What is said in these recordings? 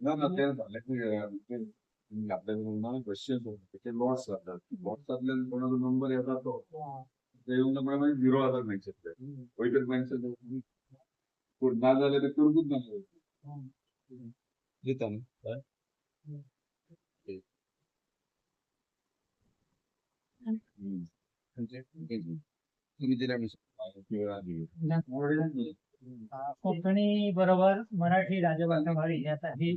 ना ना, तें जालें ते आपल्या क्वेश्चन ते लॉट्स जातात. लॉट्सांतल्यान कोणाचो नंबर येता तो ते येवंक ना, मागीर झिरो जाता मेन्शन. वयतर मेन्शन पूण ना जाल्यार ते करूंकूच ना. दिता न्ही. तुम्ही दिल्या. कोकणी बरोबर मराठी राजभाषा व्हावी यासाठी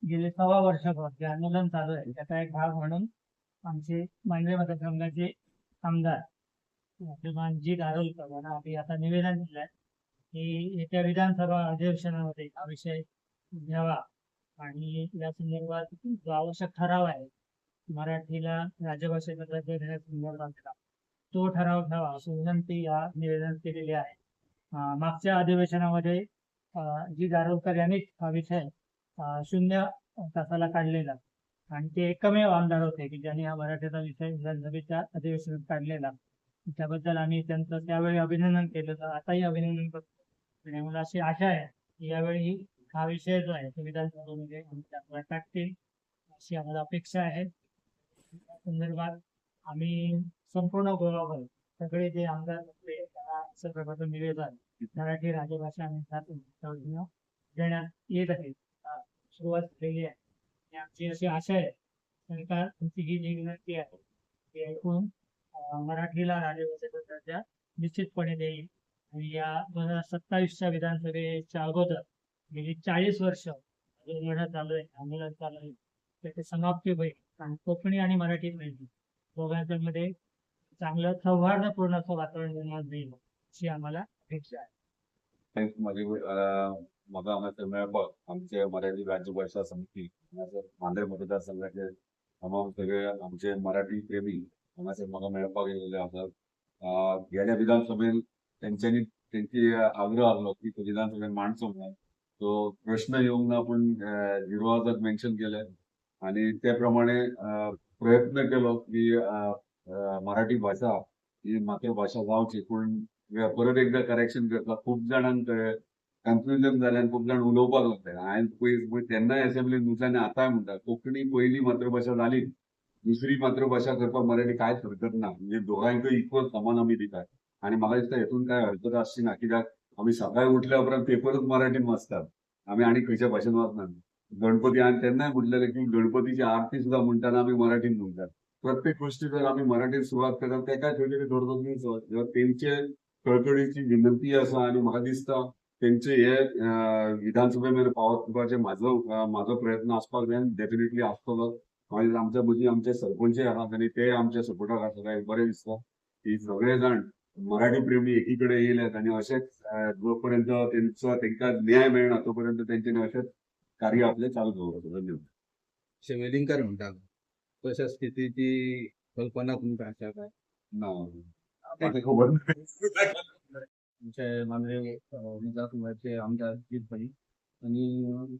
गेले 1.25 वर्षभर जे आंदोलन चालू आहे त्याचा एक भाग म्हणून आमचे मांडवे मतदारसंघाचे आमदार श्रीमान जी दारोलकर यांना आम्ही आता निवेदन दिलं आहे की येत्या विधानसभा अधिवेशनामध्ये हा विषय घ्यावा आणि या संदर्भात जो आवश्यक ठराव आहे, मराठीला राजभाषेचा दर्जा देण्यासंदर्भातला, तो ठराव घ्यावा अशी विनंती या निवेदनात केलेली आहे. मागच्या अधिवेशनामध्ये जी दारोलकर यांनीच हा विषय 0 तासाला काढलेला आणि ते एकमेव आमदार होते की ज्यांनी हा मराठीचा विषय विधानसभेच्या अधिवेशनात काढलेला. त्याबद्दल आम्ही त्यांचं त्यावेळी अभिनंदन केलं, तर आताही अभिनंदन करतो आणि मला अशी आशा आहे की यावेळी हा विषय जो आहे तो विधानसभेमध्ये आमच्या टाकतील अशी आम्हाला अपेक्षा आहे. या संदर्भात आम्ही संपूर्ण गोवाभर सगळे जे आमदार होते त्यांना असं प्रकारचं निवेदन मराठी राजभाषा आणि देण्यात येत आहे, सुरुवात झालेली आहे आणि आमची अशी आशा आहे, सरकार तुमची ही जी विनंती आहे ती ऐकून मराठीला राजभाषेचा दर्जा निश्चितपणे देईल आणि या 2027च्या विधानसभेच्या अगोदर गेली 40 वर्ष जो लढा चालू आहे, आंदोलन चालू आहे, त्याची समाप्ती होईल आणि कोकणी आणि मराठी दोघांच्या मध्ये चांगलं सौहार्दपूर्ण असं वातावरण निर्माण होईल अशी आम्हाला अपेक्षा आहे. Thanks. माझी म्हाका हांगासर मेळपाक आमचे मराठी राज्यभाषा समिती हांगासर मांद्रे मतदारसंघाचे तमाम सगळे आमचे मराठी प्रेमी हांगासर म्हाका मेळपाक येयल्ले आसात. गेल्या विधानसभेन तेंच्यांनी तेंची आग्रह आहलो की तो विधानसभेन मांडचो म्हणून. तो प्रश्न येवंक ना, पूण झिरो आजाक मेन्शन केले आणि ते प्रमाणे प्रयत्न केलो की मराठी भाषा ही मातृभाषा जावची. पूण परत एकदा करेक्शन करता, खूब जाणांक कन्फ्युजन जालें आनी खूब जाण उलोवपाक लागले. हांवें पयस तेन्नाय असेंब्लीन म्हटलें आनी आतांय म्हणटा, कोंकणी पयली मातृभाशा जाली, दुसरी मातृभाशा करपाक मराठी कांयच हरकत ना. म्हणजे दोगांकय इक्वल समान आमी दितात आनी म्हाका दिसता हेतून कांय हरकत आसची ना, कित्याक आमी सकाळी उठल्या उपरांत पेपरूच मराठीन वाचतात, आमी आनी खंयच्या भाशेन वाचनात. गणपती हांवें तेन्नाय म्हटलेलें की गणपतीची आरती सुद्दां म्हणटाना आमी मराठीन म्हणटात. प्रत्येक गोष्टी जर आमी मराठीन सुरवात करतात, तेका खंय तरी थोडो तेंचे कळकळीची विनंती आसा आनी म्हाका दिसता तेंचे हे विधानसभे मेरेन पावोवपाचे म्हाजो प्रयत्न आसपाक जाय, डेफिनेटली आसतलो. मागीर आमच्या मदीं आमचे सरपंचय आहात आनी ते आमच्या सपोर्टाक आसा. बरें दिसता की सगळे जाण मराठी प्रेमी एकी कडेन येयल्यात आनी अशेंच जो पर्यंत तेंचो तेंकां न्याय मेळना तो पर्यंत तेंच्यांनी अशेंच कार्य आपलें चालू दवरपाचें. धन्यवाद. शेवेलिंगकार म्हणटा, तशा स्थितीची कल्पना तुमकां आसा काय? ना, म्हाका खबर ना. आमचे मांद्रे विधानसभेचे आमदार जीत भाई आणि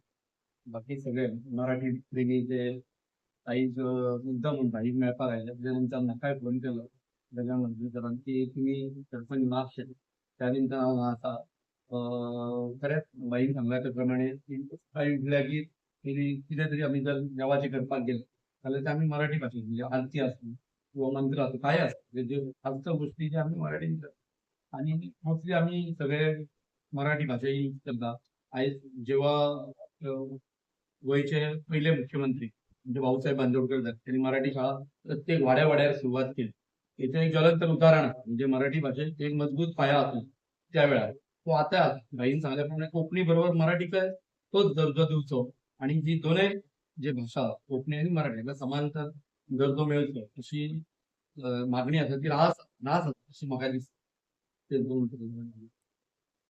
बाकी सगळे मराठी प्रेमी जे आयज मुद्दाम म्हूण भाईक मेळपाक आयले, तेच्या निमतान म्हाकाय फोन केलो गजानन सरान की तुमी सरपंच म्हापशें, त्या निमतान हांव हांगा आसा. खरेंच भाईन सांगला त्या प्रमाणे सकाळी उठल्या की कितें तरी आमी जर देवाचें करपाक गेले जाल्यार ते आमी मराठी भाशेन, म्हणजे आरती आसूं किंवा मंत्र आसूं, काय आसूं, ज्यो खालच्यो गोश्टी ज्यो आमी मराठीन करता आनी मोस्टली आमी सगळे मराठी भाशा यूज करता. आयज जेव्हा गोंयचे पयले मुख्यमंत्री म्हणजे भाऊसाहेब बांदोडकर जाले, त्यांनी मराठी शाळा प्रत्येक वाड्या वाड्यार सुरवात केली. हेचें एक ज्वलंत उदाहरण आसा, म्हणजे मराठी भाशेक एक मजबूत पाया आसलो त्या वेळार, तो आतां भाईन सांगल्या प्रमाणे कोंकणी बरोबर मराठीकय तोच दर्जो दिवचो आनी जी दोनय जे भाशा कोंकणी आनी मराठी हाका समांतर दर्जो मेळचो अशी मागणी आसा, ती रास रास आसा अशी म्हाका दिसता. ते दोन.